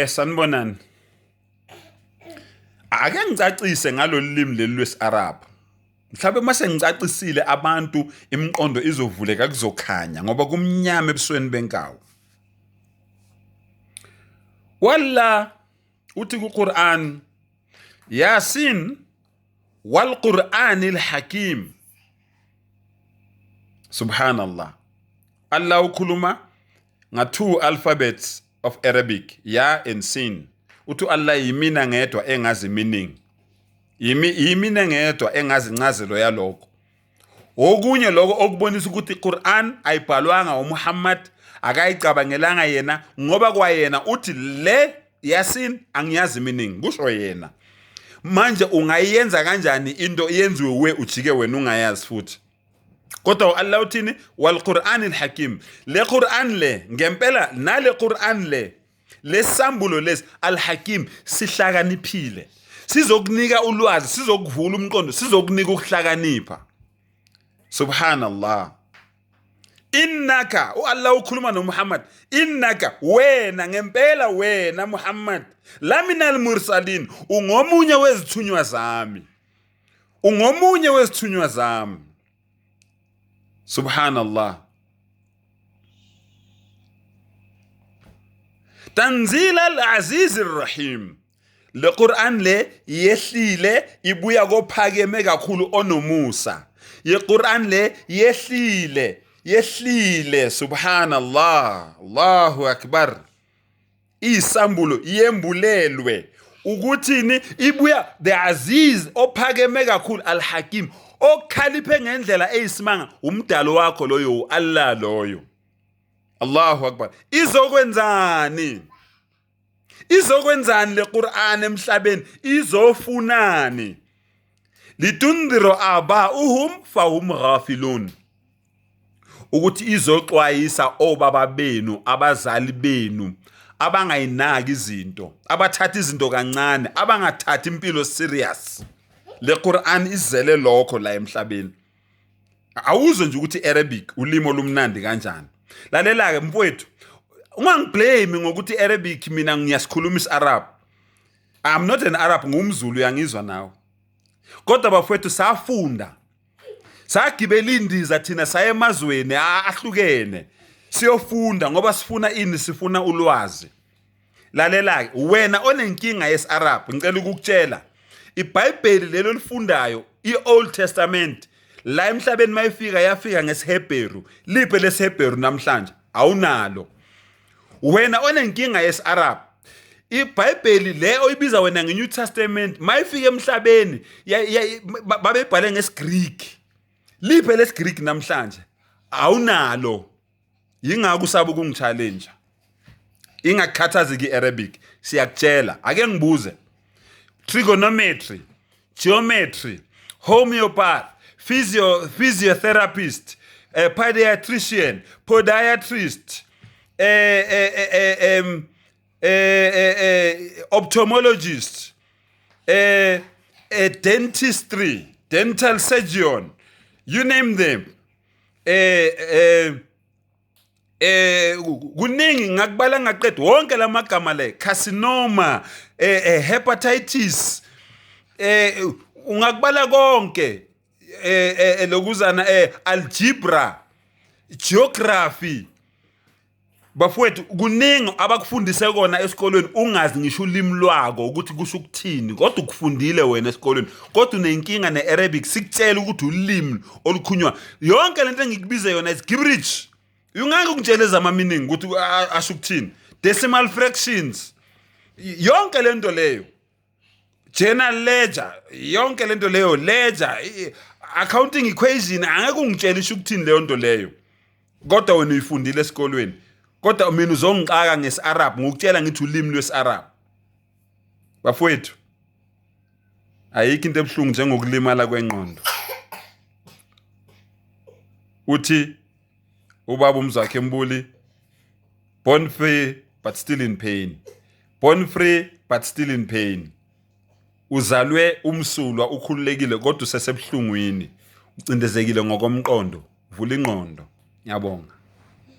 Sanibonani. Ake ngicacise ngalolu limi leli lwesi-Arab. Mhlawumbe uma sengicacisile abantu imiqondo izovuleka kuzokhanya ngoba kumnyama ebusweni benkawu. Walla uthi ku-Quran Yasin wal Qur'anil Hakim. Subhanallah. Allah ukhuluma nga-two alphabets of Arabic, ya and sin. Uthi Allah yimina ngedwa engazi meaning. Yimi yimina ngedwa engazi incazelo yalokho. Okunye lokho okubonisa ukuthi iQuran ayibhalwanga uMuhammad akayicabangelanga yena ngoba kwayena uthi le Yasin angiyazi meaning kusho yena. Manje ungayenza kanjani into yenziwe we ujike wena ungayazi futhi? Kodwa u-Allah uthini? Wal Qur'an al-Hakim. Le Qur'an le ngempela nale Qur'an le lesambulo lesi al-Hakim sihlakaniphile. Sizokunika ulwazi, sizokuvula umqondo, sizokunika ukuhlakanipha. Subhanallah. Innaka uAllah ukhuluma noMuhammad, innaka wena ngempela wena Muhammad laminal mursalin ungomunye wezithunywa zami. Ungomunye wezithunywa zami. Subhanallah. Tanzila al-Aziz ar-Rahim. Le Quran le yehlile ibuya kophakeme kakhulu onomusa. Ye Quran le yehlile yehlile subhanallah. Allahu akbar. Isambulo yembulelwe ukuthini ibuya the Aziz ophakeme kakhulu Al-Hakim okhaliphe ngendlela eyisimanga umdalo wakho loyo uAllah loyo. Allahu akbar. Izokwenzani? Izokwenzani le Quran emhlabeni? Izofunani? Litundhiru abauhum fahum ghafilun. Ukuthi izoxwayisa obaba benu, abazali benu abangayinaki izinto, abathatha izinto kancane, abangathathi impilo serious. Le Quran izele lokho la emhlabeni. Awuzwe nje ukuthi Arabic ulimi olumnandi kanjani. Lalela-ke mfowethu, ungangiblame ngokuthi Arabic mina ngiyasikhuluma isi-Arab. I'm not an Arab, ngumZulu uyangizwa nawe. Kodwa bafowethu safunda. Sagibela indiza thina saya emazweni ahlukene. Siyofunda ngoba sifuna ini sifuna ulwazi. Lalela-ke wena onenkinga yesi-Arab ngicela ukukutshela iBhayibheli lelo lifundayo i-Old Testament la emhlabeni mayifika yafika ngesiHebheru liphe lesiHebheru namhlanje awunalo wena onenkinga yesi-Arab iBhayibheli le oyibiza wena ngeNew Testament mayifika emhlabeni babebhale ngesiGreek liphe lesiGreek namhlanje awunalo yingakho usaba ukungichallenge ingakukhathazi ki-Arabic siyakutshela ake ngibuze trigonometry geometry homeopath physio physiotherapist pediatrician podiatrist ophthalmologist dentistry dental surgeon you name them eh eh eh kuningi ngakubala ngaqeda wonke lamagama le carcinoma eh, eh hepatitis eh ungakubala konke eh, eh, eh lokuzana eh algebra geography Bafowethu kuningi abakufundise kona esikolweni ungazi ngisho ulimi lwako ukuthi kusho ukuthini kodwa ukufundile wena esikolweni kodwa unenkinga ne-Arabic sikutshela ukuthi ulimi olukhulunywa yonke lento engikubize yona is gibberish ungeke ungitshele ezama-meaning ukuthi asho ukuthini decimal fractions yonke lento leyo journal ledger yonke lento leyo ledger accounting equation angeke ungitshele isho ukuthini leyo nto leyo kodwa wena uyifundile esikolweni kodwa mina uzongixaka ngesi-Arab ngokutshela ngithi ulimi lwesi-Arab bafowethu ayikho into ebuhlungu njengokulimala kwengqondo uthi ubaba umzwakhe Mbuli born free but still in pain born free but still in pain uzalwe umsulwa ukhululekile kodwa usesebuhlungwini ucindezekile ngokomqondo vula ingqondo ngiyabonga.